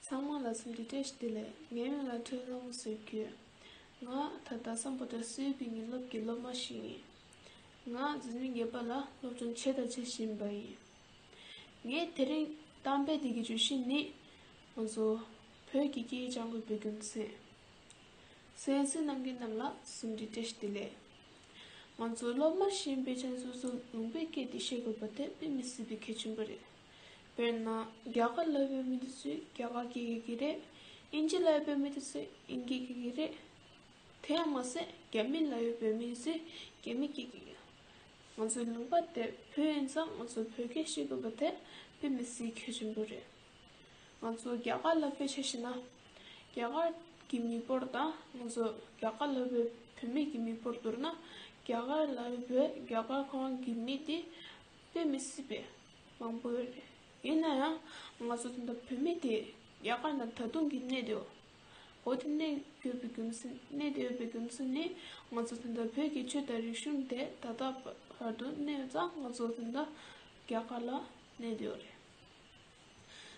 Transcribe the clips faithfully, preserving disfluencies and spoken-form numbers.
ཚང་མ་ལ་འཚམས་འདྲི་བཀྲ་ཤིས་བདེ་ལེགས། ངའི་མིང་ལ་ཁྲི་ལྷུན་ཟེར་གྱི་ཡོད། ང་ད་ལྟ་སམ་བྷོ་ཊ་སུའི་བོད་ཡིག་སློབ་ཀྱི་སློབ་མ་ཞིག་ཡིན། ང་འཛིན་གྲྭ་བརྒྱད་པ་ལ་སློབ་སྦྱོང་བྱས་དང་བྱེད་བཞིན་པ་ཡིན། ངས་དེ་རིང་གཏམ་དཔེ་འདི་གི་བརྗོད་གཞི་ནི། ང་ཚོ་བོད་ཀྱི་སྐད་ཡིག་སྦྱང་དགོས་པའི་རྒྱུ་མཚན། གསན་གཟིགས་གནང་མཁན་རྣམས་ལ་འཚམས་འདྲི་བཀྲ་ཤིས་བདེ་ལེགས། ང་ཚོ་སློབ་མ་ཞིག་ཡིན་པའི་ཆ་ནས་སོ་སོ་ལུང་པའི་སྐད་དེ་ཤེས་དགོས་པ་དེ་དཔེ་མི་སྲིད་པའི་གལ་ཆེན་པོ་རེད། དཔེར་ན། རྒྱ་གར་ལ་ཡོད་པའི་མི་དེ་ཚོས་རྒྱ་གར་སྐད་སྐྱེལ་གྱི་རེད། དབྱིན་ཇི་ལ་ཡོད་པའི་མི་དེ་ཚོས་དབྱིན་སྐད་སྐྱེལ་གྱི་རེད། དེ་ཡང་མ་ཟད་རྒྱ་མི་ལ་ཡོད་པའི་མི་དེ་ཚོས་རྒྱ་མི་སྐད་སྐྱེལ་གྱི་རེད། ང་ཚོའི་ལུང་པ་དེ་བོད་ཡིན་ཙང་ང་ཚོ་བོད་སྐད་ཤེས་དགོས་པ་དེ་དཔེ་མི་སྲིད་གལ་ཆེན་པོ་རེད། ང་ཚོ་རྒྱ་གར་ལ་དཔེ་ཆ་བཞག་ན། རྒྱ་གར་གྱི་མི་འབོར་དང་ང་ཚོ་རྒྱ་གར་ལ་བོད་བོད་མི་གི་མི་འབོར་བསྡུར་ན། རྒྱ་གར་ལ་བོད་རྒྱ་གར་ཁོངས་ཀྱི་མི་དེ་དཔེ་མི་སྲིད་པའི་མང་པོ་ཡོད་རེད། ཡིན་ན་ཡང་ང་ཚོ་ད་ལྟ་བོད་མི་དེ་རྒྱ་གར་ནང་ད་དུང་གི་གནས་དེའོ། འོ་དེ་གནས་ཡོད་པའི་རྒྱུ་མཚན་གནས་དེ་ཡོད་པའི་རྒྱུ་མཚན་ནི། ང་ཚོ་ད་ལྟ་བོད་ཀྱི་ཆོས་དང་རིག་གཞུང་དེ་ད་ལྟ་བར་དུ་གནས་ཡོད་ཙང་ང་ཚོ་ད་ལྟ་རྒྱ་གར་ལ་གནས་དེ་ཡོད་རེད།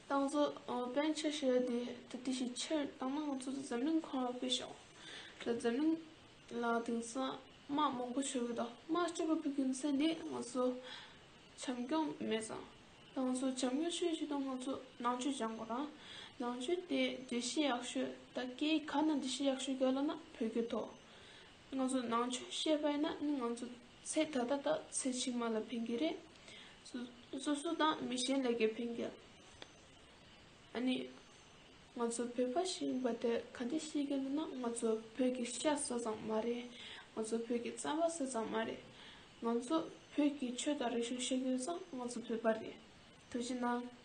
ད་ང་ཚོ་ཨོ་དཔེར་ན་ཆ་བཞག་དེ་ད་དེ་ཞིག་ཕྱིར་བཏང་ན་ང་ཚོ་འཛམ་གླིང་ཁོངས་ལ་དཔེ་བཞག་ད་འཛམ་གླིང་ལ་དེང་སང་དམག་མང་པོ་ཤོར་གི་འདུག་དམག་ཤོར་བའི་རྒྱུ་མཚན་དེ་ང་ཚོ་བྱམས་སྐྱོང་མེད་ཙང་། ད་ང་ཚོ་བྱམས་སྐྱོང་ཤོད་ཆེད་དུ་ང་ཚོ་ནང་ཆོས་སྦྱང་དགོས་ར། ནང་ཆོས་དེ་འགྲེལ་བཤད་ཡག་ཤོས་ད་སྐད་ཡིག་ག་ནང་འགྲེལ་བཤད་ཡག་ཤོས་རྒྱག་ལབ་ན་བོད་སྐད་ཐོག་ང་ཚོ་ནང་ཆོས་ཤེས་པ་ཡིན་ན་ནི་ང་ཚོ་ཚེ་ད་ལྟ་དང་ཚེ་ཕྱི་མ་ལ་ཕན་གྱི་རེད། སོ་སོ་སོ་དང་མི་གཞན་ལ་གི་ཕན་གྱི། ཨ་ནི། ང་ཚོ་བོད་པ་ཞིག་ཡིན་པ་དེ་ག་འདྲ་ཤེས་ཀྱི་འདུག་ན། ང་ཚོ་བོད་ཀྱི་ཤ་ཟ་ཙམ་མ་རེད། ང་ཚོ་བོད་ཀྱི་རྩམ་པ་ཟ་ཙམ་མ་རེད། ང་ཚོ་བོད་ཀྱི་ཆོས་དང་རིག་གཞུང་ཤེས་ཀྱི་ཡོད་ཙང་ང་ཚོ་བོད་པ་རེད། ཐུགས་རྗེ་གནང་།